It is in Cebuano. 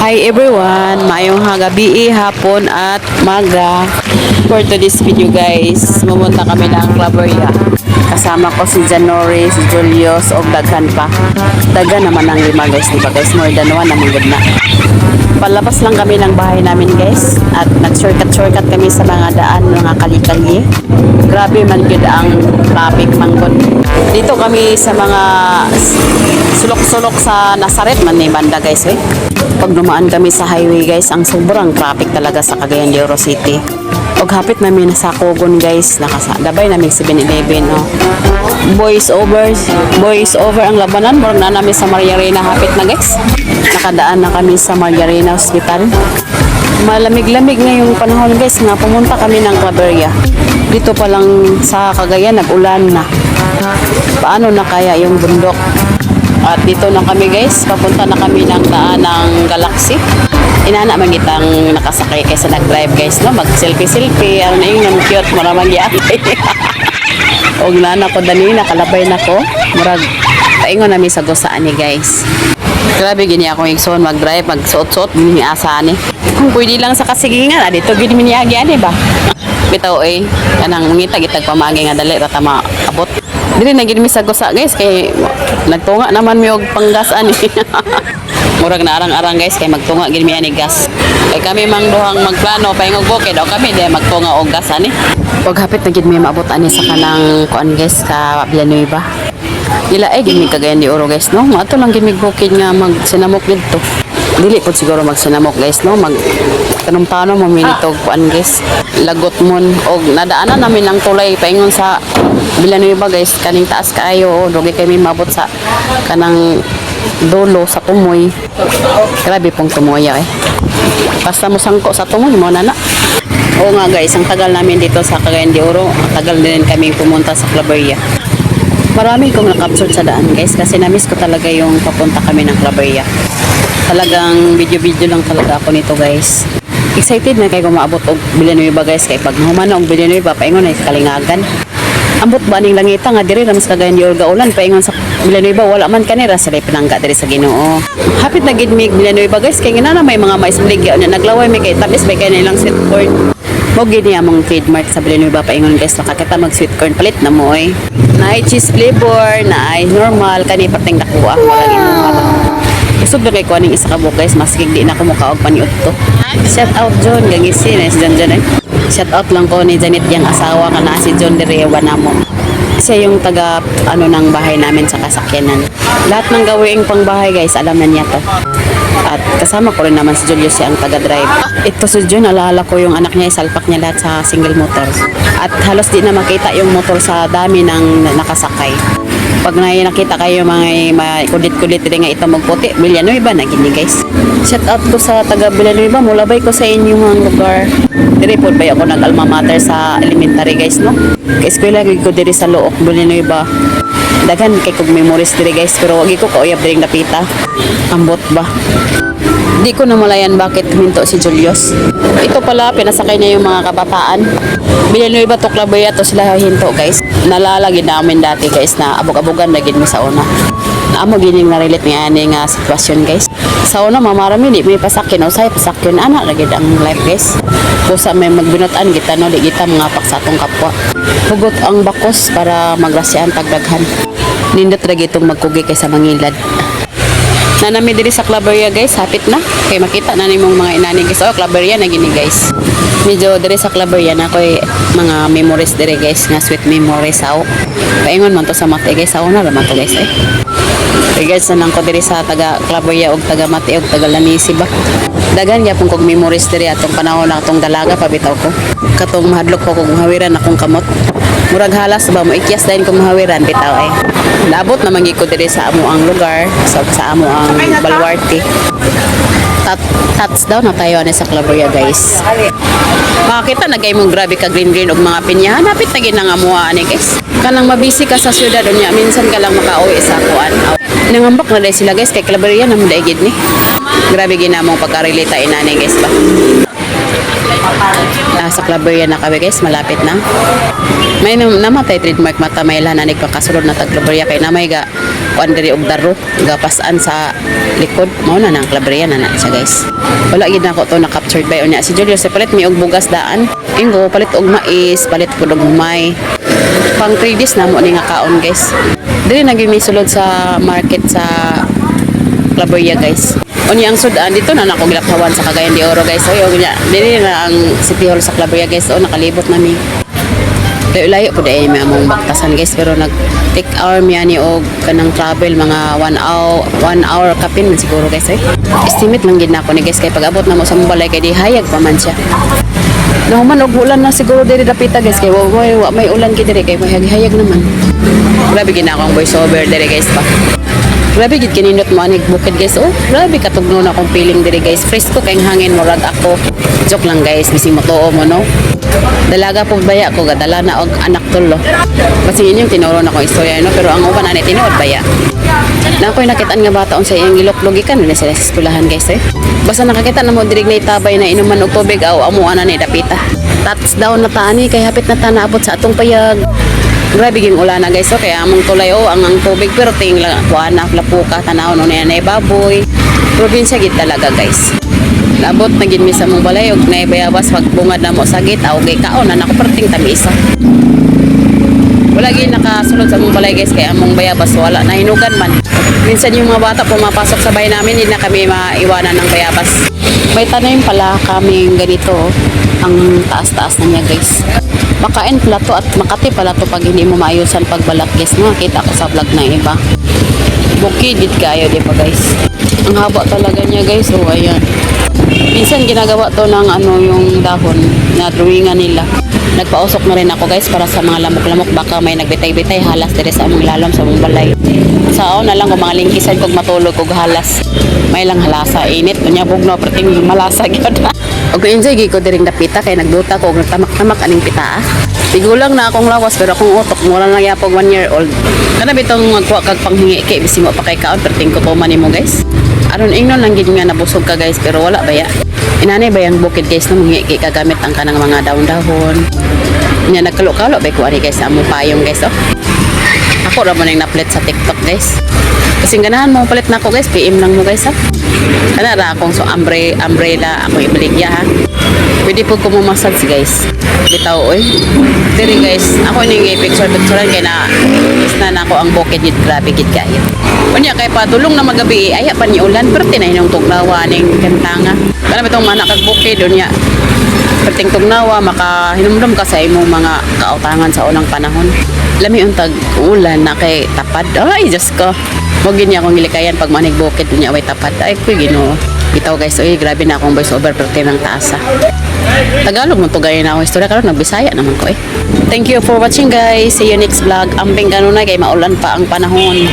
Hi everyone! Maayong gabi, hapon at maga. For today's video, guys, mumunta kami ng Claveria. Kasama ko si Janori, si Julius, og daghan pa. Daghan naman ang lima, guys, di ba, guys? More than one naman gud na. Palabas lang kami ng bahay namin, guys, at nag-shortcut-shortcut kami sa mga daan, mga kali-kali. Grabe man gud ang traffic man gud. Dito kami sa mga sulok-sulok sa Nazaret man ni banda, guys, eh. Pag dumaan kami sa highway, guys, ang sobrang traffic talaga sa Cagayan de Oro City. Og hapit namin sa Cogon, guys, nakasa dabay namin 7-Eleven, no. Voice over, voice over ang labanan, murag na namin sa Maria Reyna hapit na, guys. Nakadaan na kami sa Maria Reyna Hospital. Malamig-lamig ngayong panahon, guys, nga pumunta kami ng Claveria. Dito pa lang sa Cagayan, nag-ulan na. Paano na kaya yung bundok? At dito na kami, guys, papunta na kami ng daan ng Galaxy. Inana man kitang nakasakay kaysa nag-drive, guys, no? Mag-selfie-selfie, ano na yung cute mo naman gyapon. Og nana ko dani, nakalabay na ko. Murag paingon nami sa gusaan ni, guys. Grabe gini ako igsoon mag-drive, magsuot-suot gini asa ani. Kung pwede lang sa kasigingan, dito gini miniyagi ani ba. Bitaw eh, kanang mangita gitag pamagi nga dali ra ta maabot. Dili na gid mi sa gusa, guys, kay nagtunga naman mi og panggas ani. Murag na arang-arang, guys, kay magtunga gid mi ani gas. Kay kami mang duhang magplano paingog bukid o kami di magtunga og gas ani. Og hapit na gid mi maabot ani sa kanang kuan, guys, ka Villanueva. Ila ay gid mi Cagayan de Oro, guys, no. Ato lang gid mi bukid nga magsinamok didto. Dili pud siguro magsinamok, guys, no. Mag tanom-tanom mo minitog kuan, guys. Lagot mon og nadaanan namin ang tulay paingon sa Villanueva, guys, kaning taas kaayo, dugay kami maabot sa kanang dulo sa tumoy. Grabe pong tumoya eh. Basta mo sangko sa tumoy mo na na. Oo nga, guys, ang tagal namin dito sa Cagayan de Oro. Ang tagal din kami pumunta sa Claveria. Marami kong na-capture sa daan, guys, kasi na-miss ko talaga yung papunta kami ng Claveria. Talagang video-video lang talaga ako nito, guys. Excited na kay maabot og Villanueva, guys, kay pag human na og Villanueva paingon na sa kalingagan. Ambot ba ning langita nga diri ra mas Cagayan de Oro ulan, paingon sa Villanueva wala man kanira sila pinangga diri sa Ginoo. Hapit na gid mig Villanueva, guys, kay nga na may mga mais bligya nya naglaway mi kay tamis bay kay nilang sweet corn. Mo gid niya among trademark sa Villanueva paingon, guys, nakakita mag sweet corn palit na mo oy. Naay cheese flavor, naay normal kani perting dakuha wala gid mo. Usog na kay ko aning isa ka buok, guys, maski di na ko mukaog paniud to. Shout out John, gangisi na si John John eh. Shout out lang ko ni Janet yang asawa ka na si John Direwa namo. Siya yung taga ano ng bahay namin sa kasakyanan. Lahat ng gawing pangbahay, guys, alam na niya to. At kasama ko rin naman si Julius, siya ang taga-drive. Ito si John, alala ko yung anak niya, isalpak niya lahat sa single motor. At halos di na makita yung motor sa dami ng nakasakay. Pag na nakita kayo mga kulit-kulit rin nga ito magputi, Villanueva na gini, guys. Shout out ko sa taga Villanueva, mulabay ko sa inyong mga lugar. Dire po ba ako nag alma mater sa elementary, guys, no? Kay eskwela gid ko diri sa Looc, Villanueva. Daghan kay kog memories diri, guys, pero wag ko kauyab diri napita. Ambot ba? Di ko namalayan bakit huminto si Julius. Ito pala, pinasakay niya yung mga kabataan. Villanueva to Claveria to sila hinto, guys. Nalalagi namin dati, guys, na abog-abogan na gid mi sa una. Naamo gining na-relate nga ani nga sitwasyon, guys. Sa una mamarami di may pasakyan usay pasakyan ana ra gid ang life, guys. Kusa may magbinutan kita, no, di kita mga sa atong kapwa. Hugot ang bakos para magrasyahan tagdaghan. Nindot ra gitong magkugi kaysa mangilad. Na nami diri sa Claveria, guys, hapit na. Kay makita na nimong mga inani, guys. Oh, Claveria na gini, guys. Medyo diri sa Claveria na koy mga memories diri, guys, nga sweet memories aw. Paingon man to sa Mati, guys, aw na ra man to, guys, eh. Regards na lang ko diri sa taga Claveria og taga Mati og taga Lanisi ba. Daghan gyapon kog memories diri atong panahon na atong dalaga pa bitaw ko. Katong mahadlok ko kog mahawiran akong kamot. Murag halas ba mo ikyas dayon kong mahawiran bitaw eh. Naabot naman gyud ko diri sa amo ang lugar, sa amo ang baluarte. Touchdown na tayo ani sa Claveria, guys. Makakita na gay mong grabe ka green green og mga pinyahan. Hapit na gid ang amuha ani, guys. Kanang mabisi ka sa syudad unya minsan ka lang makauwi sa kuan. Nangambak na dahil sila, guys, kay Claveria na mo gid ni. Grabe ginamong pagka-relate inani, guys ba. Nasa Claveria na kami, guys, malapit na. May namatay trademark mata may lanan pangkasulod na tag Claveria kay namay ga kuan diri og daro gapasan sa likod. Mao na nang Claveria na na siya, guys. Wala gid nako to na captured by unya si Julius palit mi og bugas daan. Ingo palit og mais, palit pud og humay. Pang 3 days na mo ni nga kaon, guys. Diri na gyud mi sulod sa market sa Claveria, guys. Unya ang sudan dito na nako gilaphawan sa Cagayan de Oro, guys. Oy, unya diri na ang City Hall sa Claveria, guys. O, nakalibot na mi. Layo-layo po dahil may among baktasan, guys, pero nag take hour mi ani og kanang travel, mga 1 hour, 1 hour kapin man siguro, guys, eh. Estimate lang gid nako ni, guys, kay pag abot na mo sa among balay kay di hayag pa man siya. Nahuman og ulan na siguro diri dapita, guys, kay wa may ulan kay diri kay may hayag naman. Grabe gid na akong voice over diri, guys, pa. Grabe gid kinindot mo anig bukid, guys. Oh, grabe katugno na akong feeling diri, guys. Fresko kay hangin, murag ako. Joke lang, guys, bising motuo mo, no. Dalaga po baya ko gadala na og anak tulo. Kasi inyong tinuro na akong istorya, no, pero ang uban ani tinuod baya. Na ako'y nakitaan nga bata unsa iyang gilok-log kan na sila sa eskwelahan, guys, eh. Basta nakakita na mo diri na itabay na inuman og tubig aw amo ana ni dapita. Touchdown na ta ani kay hapit na ta naabot sa atong payag. Grabe ging ulan na, guys, so kaya among tulay oh ang tubig pero ting lang kuan na lapuka tanaw no niya na baboy. Probinsya gid talaga, guys. Naabot na gid mi sa among balay og naay bayabas pagbungad na mo sa gate aw gay kaon na nako perting tamisa. Wala gid nakasulod sa among balay, guys, kay among bayabas wala na hinugan man. Minsan yung mga bata pumapasok sa bahay namin, hindi na kami maiwanan ng bayabas. May tanim pala kaming ganito, oh. Ang taas-taas na niya, guys. Makain pala to at makati pala to pag hindi mo maayusan pagbalat, guys. Nakita ko sa vlog ng iba. Bukid gid kayo, di ba, guys? Ang haba talaga niya, guys. Oh, ayan. Minsan ginagawa to ng ano yung dahon na drawingan nila. Nagpausok na rin ako, guys, para sa mga lamok-lamok, baka may nagbitay-bitay halas diri sa among lalom sa among balay. Sao na lang kung mga lingkisan kog matulog og halas. May lang halasa init unya bugno perting malasa gyud. Og enjoy gyud ko diring dapita kay nagduta ko og nagtamak-tamak aning pitaa. Tigulang na akong lawas pero akong utok mura lang yapog 1 year old. Kana bitong magkuha kag panghingi kay bisi mo pa kay kaon perting kutoman nimo, guys. Aron ingnon lang gid nga nabusog ka, guys, pero wala baya. Inani ba yung bukid, guys, no manghingi ka gamit ang kanang mga dahon-dahon. Nya nagkalo-kalo ba ko ani, guys, sa among payong, guys, oh. Ako ra mo nang naplit sa TikTok, guys. Kasi ganahan mo palit na ako, guys, PM lang mo, guys, ha. Kana ra akong so umbrella ako ibaligya, ha. Pwede po ko mo massage, guys. Bitaw oy. Diri, guys, ako ning picture picturean kay na is na nako ang bukid gid, grabe gid kayo. Unya kay padulong na magabi aya pa ni ulan pero tinay nung tugnawa ning kantanga. Kana bitong mana kag bukid unya perting tugnawa makahinumdum ka sa imong mga kautangan sa unang panahon. Lami untag ulan na kay tapad. Ay, Diyos ko. Mo gini akong gilikayan pag manig bukid niya way tapad. Ay, kuy Ginoo. Bitaw, guys, oy, grabe na akong voice over perting ng taas, ah. Tagalog mo to gaya na akong istorya karon nagbisaya naman ko eh. Thank you for watching, guys. See you next vlog. Ambing ganun na kay maulan pa ang panahon.